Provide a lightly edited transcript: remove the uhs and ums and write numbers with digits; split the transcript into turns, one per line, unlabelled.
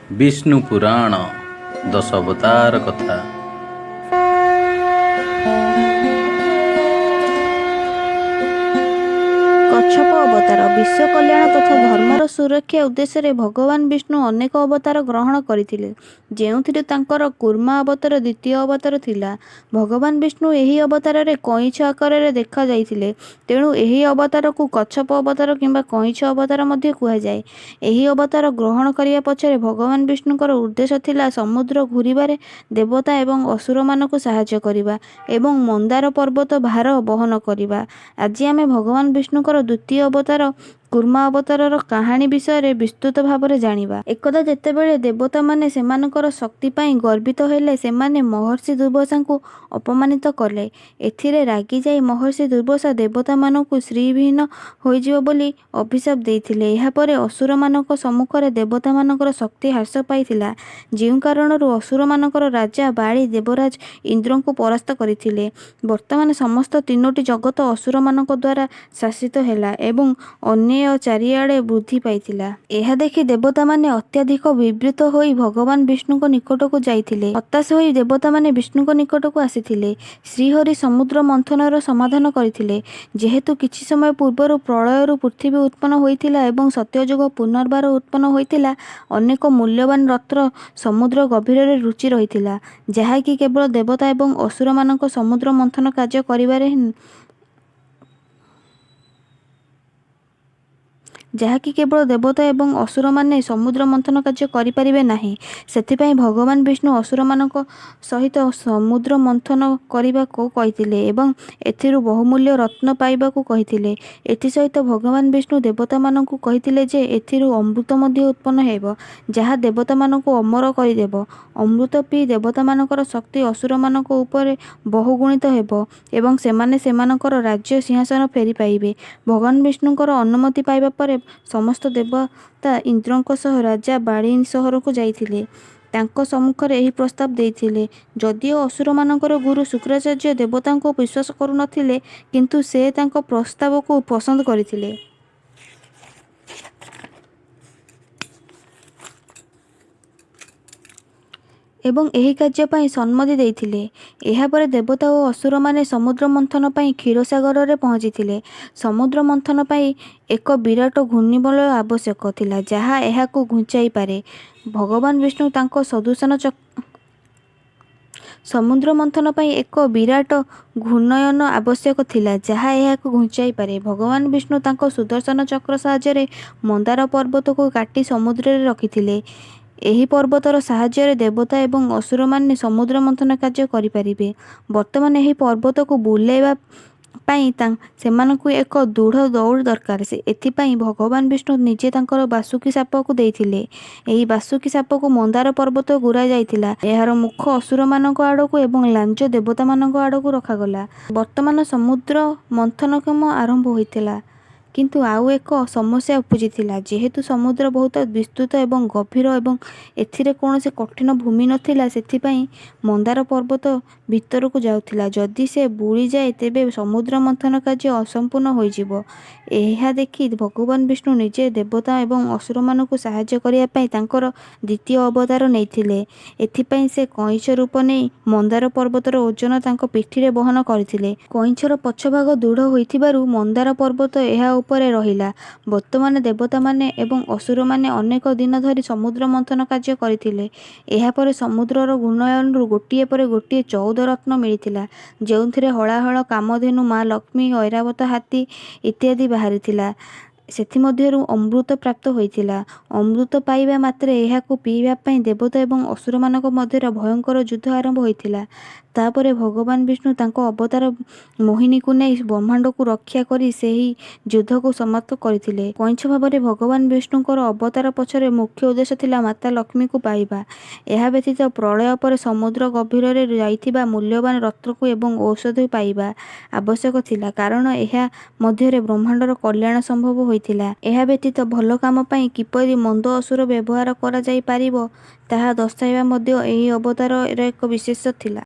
ବିଷ୍ଣୁ ପୁରାଣ ଦଶ ଅବତାର କଥା।
କଚ୍ଛପ ଅବତାର। ବିଶ୍ୱ କଲ୍ୟାଣ ତଥା ଧର୍ମର ସୁରକ୍ଷା ଉଦ୍ଦେଶ୍ୟରେ ଭଗବାନ ବିଷ୍ଣୁ ଅନେକ ଅବତାର ଗ୍ରହଣ କରିଥିଲେ, ଯେଉଁଥିରୁ ତାଙ୍କର କୁର୍ମା ଅବତାର ଦ୍ୱିତୀୟ ଅବତାର ଥିଲା। ଭଗବାନ ବିଷ୍ଣୁ ଏହି ଅବତାରରେ କଇଁଛ ଆକାରରେ ଦେଖାଯାଇଥିଲେ, ତେଣୁ ଏହି ଅବତାରକୁ କଚ୍ଛପ ଅବତାର କିମ୍ବା କଇଁଛ ଅବତାର ମଧ୍ୟ କୁହାଯାଏ। ଏହି ଅବତାର ଗ୍ରହଣ କରିବା ପଛରେ ଭଗବାନ ବିଷ୍ଣୁଙ୍କର ଉଦ୍ଦେଶ୍ୟ ଥିଲା ସମୁଦ୍ର ଘୂରିବାରେ ଦେବତା ଏବଂ ଅସୁରମାନଙ୍କୁ ସାହାଯ୍ୟ କରିବା ଏବଂ ମନ୍ଦାର ପର୍ବତ ଭାର ବହନ କରିବା। ଆଜି ଆମେ ଭଗବାନ ବିଷ୍ଣୁଙ୍କର ଦ୍ୱିତୀୟ ଅବତାର କୁର୍ମା ଅବତାରର କାହାଣୀ ବିଷୟରେ ବିସ୍ତୃତ ଭାବରେ ଜାଣିବା। ଏକଦା ଯେତେବେଳେ ଦେବତାମାନେ ସେମାନଙ୍କର ଶକ୍ତି ପାଇଁ ଗର୍ବିତ ହେଲେ, ସେମାନେ ମହର୍ଷି ଦୁର୍ବାସାଙ୍କୁ ଅପମାନିତ କଲେ। ଏଥିରେ ରାଗିଯାଇ ମହର୍ଷି ଦୁର୍ବାସା ଦେବତାମାନଙ୍କୁ ଶ୍ରୀବିହୀନ ହୋଇଯିବ ବୋଲି ଅଭିଶାପ ଦେଇଥିଲେ। ଏହା ପରେ ଅସୁରମାନଙ୍କ ସମ୍ମୁଖରେ ଦେବତାମାନଙ୍କର ଶକ୍ତି ହ୍ରାସ ପାଇଥିଲା, ଯେଉଁ କାରଣରୁ ଅସୁରମାନଙ୍କର ରାଜା ବାଳି ଦେବରାଜ ଇନ୍ଦ୍ରଙ୍କୁ ପରାସ୍ତ କରିଥିଲେ। ବର୍ତ୍ତମାନ ସମସ୍ତ ତିନୋଟି ଜଗତ ଅସୁରମାନଙ୍କ ଦ୍ୱାରା ଶାସିତ ହେଲା ଏବଂ ଅନ୍ୟାୟ ଚାରିଆଡ଼େ ବୃଦ୍ଧି ପାଇଥିଲା। ଏହା ଦେଖି ଦେବତାମାନେ ଅତ୍ୟଧିକ ବିବ୍ରତ ହୋଇ ଭଗବାନ ବିଷ୍ଣୁଙ୍କ ନିକଟକୁ ଯାଇଥିଲେ। ହତାଶ ହୋଇ ଦେବତାମାନେ ବିଷ୍ଣୁଙ୍କ ନିକଟକୁ ଆସିଥିଲେ। ଶ୍ରୀହରି ସମୁଦ୍ର ମନ୍ଥନର ସମାଧାନ କରିଥିଲେ। ଯେହେତୁ କିଛି ସମୟ ପୂର୍ବରୁ ପ୍ରଳୟରୁ ପୃଥିବୀ ଉତ୍ପନ୍ନ ହୋଇଥିଲା ଏବଂ ସତ୍ୟଯୁଗ ପୁନର୍ବାର ଉତ୍ପନ୍ନ ହୋଇଥିଲା, ଅନେକ ମୂଲ୍ୟବାନ ରତ୍ନ ସମୁଦ୍ର ଗଭୀରରେ ଲୁଚି ରହିଥିଲା, ଯାହାକି କେବଳ ଦେବତା ଏବଂ ଅସୁରମାନଙ୍କ ସମୁଦ୍ର ମନ୍ଥନ କାର୍ଯ୍ୟ କରିବାରେ ଯାହାକି କେବଳ ଦେବତା ଏବଂ ଅସୁରମାନେ ସମୁଦ୍ର ମନ୍ଥନ କାର୍ଯ୍ୟ କରିପାରିବେ ନାହିଁ। ସେଥିପାଇଁ ଭଗବାନ ବିଷ୍ଣୁ ଅସୁରମାନଙ୍କ ସହିତ ସମୁଦ୍ର ମନ୍ଥନ କରିବାକୁ କହିଥିଲେ ଏବଂ ଏଥିରୁ ବହୁମୂଲ୍ୟ ରତ୍ନ ପାଇବାକୁ କହିଥିଲେ। ଏଥି ସହିତ ଭଗବାନ ବିଷ୍ଣୁ ଦେବତାମାନଙ୍କୁ କହିଥିଲେ ଯେ ଏଥିରୁ ଅମୃତ ମଧ୍ୟ ଉତ୍ପନ୍ନ ହେବ, ଯାହା ଦେବତାମାନଙ୍କୁ ଅମର କରିଦେବ। ଅମୃତ ପିଇ ଦେବତାମାନଙ୍କର ଶକ୍ତି ଅସୁରମାନଙ୍କ ଉପରେ ବହୁଗୁଣିତ ହେବ ଏବଂ ସେମାନେ ସେମାନଙ୍କର ରାଜ୍ୟ ସିଂହାସନ ଫେରି ପାଇବେ। ଭଗବାନ ବିଷ୍ଣୁଙ୍କର ଅନୁମତି ପାଇବା ପରେ ସମସ୍ତ ଦେବତା ଇନ୍ଦ୍ରଙ୍କ ସହ ରାଜା ବାଳି ସହରକୁ ଯାଇଥିଲେ। ତାଙ୍କ ସମ୍ମୁଖରେ ଏହି ପ୍ରସ୍ତାବ ଦେଇଥିଲେ। ଯଦିଓ ଅସୁରମାନଙ୍କର ଗୁରୁ ଶୁକ୍ରାଚାର୍ଯ୍ୟ ଦେବତାଙ୍କୁ ବିଶ୍ୱାସ କରୁନଥିଲେ, କିନ୍ତୁ ସେ ତାଙ୍କ ପ୍ରସ୍ତାବକୁ ପସନ୍ଦ କରିଥିଲେ ଏବଂ ଏହି କାର୍ଯ୍ୟ ପାଇଁ ସମ୍ମତି ଦେଇଥିଲେ। ଏହା ପରେ ଦେବତା ଓ ଅସୁରମାନେ ସମୁଦ୍ର ମନ୍ଥନ ପାଇଁ କ୍ଷୀରସାଗରରେ ପହଞ୍ଚିଥିଲେ। ସମୁଦ୍ର ମନ୍ଥନ ପାଇଁ ଏକ ବିରାଟ ଘୂର୍ଣ୍ଣିବଳୟ ଆବଶ୍ୟକ ଥିଲା, ଯାହା ଏହାକୁ ଘୁଞ୍ଚାଇପାରେ। ଭଗବାନ ବିଷ୍ଣୁ ତାଙ୍କ ସୁଦର୍ଶନ ସମୁଦ୍ର ମନ୍ଥନ ପାଇଁ ଏକ ବିରାଟ ଘୂର୍ଣ୍ଣୟନ ଆବଶ୍ୟକ ଥିଲା, ଯାହା ଏହାକୁ ଘୁଞ୍ଚାଇପାରେ। ଭଗବାନ ବିଷ୍ଣୁ ତାଙ୍କ ସୁଦର୍ଶନ ଚକ୍ର ସାହାଯ୍ୟରେ ମନ୍ଦାର ପର୍ବତକୁ କାଟି ସମୁଦ୍ରରେ ରଖିଥିଲେ। ଏହି ପର୍ବତର ସାହାଯ୍ୟରେ ଦେବତା ଏବଂ ଅସୁରମାନେ ସମୁଦ୍ର ମନ୍ଥନ କାର୍ଯ୍ୟ କରିପାରିବେ। ବର୍ତ୍ତମାନ ଏହି ପର୍ବତକୁ ବୁଲାଇବା ପାଇଁ ସେମାନଙ୍କୁ ଏକ ଦୃଢ଼ ଦଉଡ଼ି ଦରକାର। ଏଥିପାଇଁ ଭଗବାନ ବିଷ୍ଣୁ ନିଜେ ତାଙ୍କର ବାସୁକି ସାପକୁ ଦେଇଥିଲେ। ଏହି ବାସୁକି ସାପକୁ ମନ୍ଦାର ପର୍ବତ ଗୁରାଯାଇଥିଲା। ଏହାର ମୁଖ ଅସୁରମାନଙ୍କ ଆଡ଼କୁ ଏବଂ ଲାଞ୍ଜ ଦେବତାମାନଙ୍କ ଆଡ଼କୁ ରଖାଗଲା। ବର୍ତ୍ତମାନ ସମୁଦ୍ର ମନ୍ଥନ କାମ ଆରମ୍ଭ ହୋଇଥିଲା। କିନ୍ତୁ ଆଉ ଏକ ସମସ୍ୟା ଉପୁଜିଥିଲା। ଯେହେତୁ ସମୁଦ୍ର ବହୁତ ବିସ୍ତୃତ ଏବଂ ଗଭୀର ଏବଂ ଏଥିରେ କୌଣସି କଠିନ ଭୂମି ନଥିଲା, ସେଥିପାଇଁ ମନ୍ଦାର ପର୍ବତ ଭିତରକୁ ଯାଉଥିଲା। ଯଦି ସେ ବୁଡ଼ିଯାଏ ତେବେ ସମୁଦ୍ର ମନ୍ଥନ କାର୍ଯ୍ୟ ଅସମ୍ପୂର୍ଣ୍ଣ ହୋଇଯିବ। ଏହା ଦେଖି ଭଗବାନ ବିଷ୍ଣୁ ନିଜେ ଦେବତା ଏବଂ ଅସୁରମାନଙ୍କୁ ସାହାଯ୍ୟ କରିବା ପାଇଁ ତାଙ୍କର ଦ୍ୱିତୀୟ ଅବତାର ନେଇଥିଲେ। ଏଥିପାଇଁ ସେ କଇଁଛ ରୂପ ନେଇ ମନ୍ଦାର ପର୍ବତର ଓଜନ ତାଙ୍କ ପିଠିରେ ବହନ କରିଥିଲେ। କଇଁଛର ପଛଭାଗ ଦୃଢ଼ ହୋଇଥିବାରୁ ମନ୍ଦାର ପର୍ବତ ଏହା ଉପରେ ରହିଲା। ବର୍ତ୍ତମାନ ଦେବତାମାନେ ଏବଂ ଅସୁରମାନେ ଅନେକ ଦିନ ଧରି ସମୁଦ୍ର ମନ୍ଥନ କାର୍ଯ୍ୟ କରିଥିଲେ। ଏହା ପରେ ସମୁଦ୍ରର ଘୂର୍ଣ୍ଣୟନରୁ ଗୋଟିଏ ପରେ ଗୋଟିଏ 14 ରତ୍ନ ମିଳିଥିଲା, ଯେଉଁଥିରେ ହଳାହଳ, କାମଧେନୁ, ମା ଲକ୍ଷ୍ମୀ, ଐରାବତ ହାତୀ ଇତ୍ୟାଦି ବାହାରିଥିଲା। ସେଥିମଧ୍ୟରୁ ଅମୃତ ପ୍ରାପ୍ତ ହୋଇଥିଲା। ଅମୃତ ପାଇବା ମାତ୍ରେ ଏହାକୁ ପିଇବା ପାଇଁ ଦେବତା ଏବଂ ଅସୁରମାନଙ୍କ ମଧ୍ୟରେ ଭୟଙ୍କର ଯୁଦ୍ଧ ଆରମ୍ଭ ହୋଇଥିଲା। ତାପରେ ଭଗବାନ ବିଷ୍ଣୁ ତାଙ୍କ ଅବତାର ମୋହିନୀକୁ ନେଇ ବ୍ରହ୍ମାଣ୍ଡକୁ ରକ୍ଷା କରି ସେହି ଯୁଦ୍ଧକୁ ସମାପ୍ତ କରିଥିଲେ। କଇଁଛ ଭାବରେ ଭଗବାନ ବିଷ୍ଣୁଙ୍କର ଅବତାର ପଛରେ ମୁଖ୍ୟ ଉଦ୍ଦେଶ୍ୟ ଥିଲା ମାତା ଲକ୍ଷ୍ମୀଙ୍କୁ ପାଇବା। ଏହା ବ୍ୟତୀତ ପ୍ରଳୟ ପରେ ସମୁଦ୍ର ଗଭୀରରେ ଯାଇଥିବା ମୂଲ୍ୟବାନ ରତ୍ନକୁ ଏବଂ ଔଷଧି ପାଇବା ଆବଶ୍ୟକ ଥିଲା, କାରଣ ଏହା ମଧ୍ୟରେ ବ୍ରହ୍ମାଣ୍ଡର କଲ୍ୟାଣ ସମ୍ଭବ ହୋଇଥିଲା। ଏହା ବ୍ୟତୀତ ଭଲ କାମ ପାଇଁ କିପରି ମନ୍ଦ ଅସୁର ବ୍ୟବହାର କରାଯାଇପାରିବ ତାହା ଦର୍ଶାଇବା ମଧ୍ୟ ଏହି ଅବତାରର ଏକ ବିଶେଷ ଥିଲା।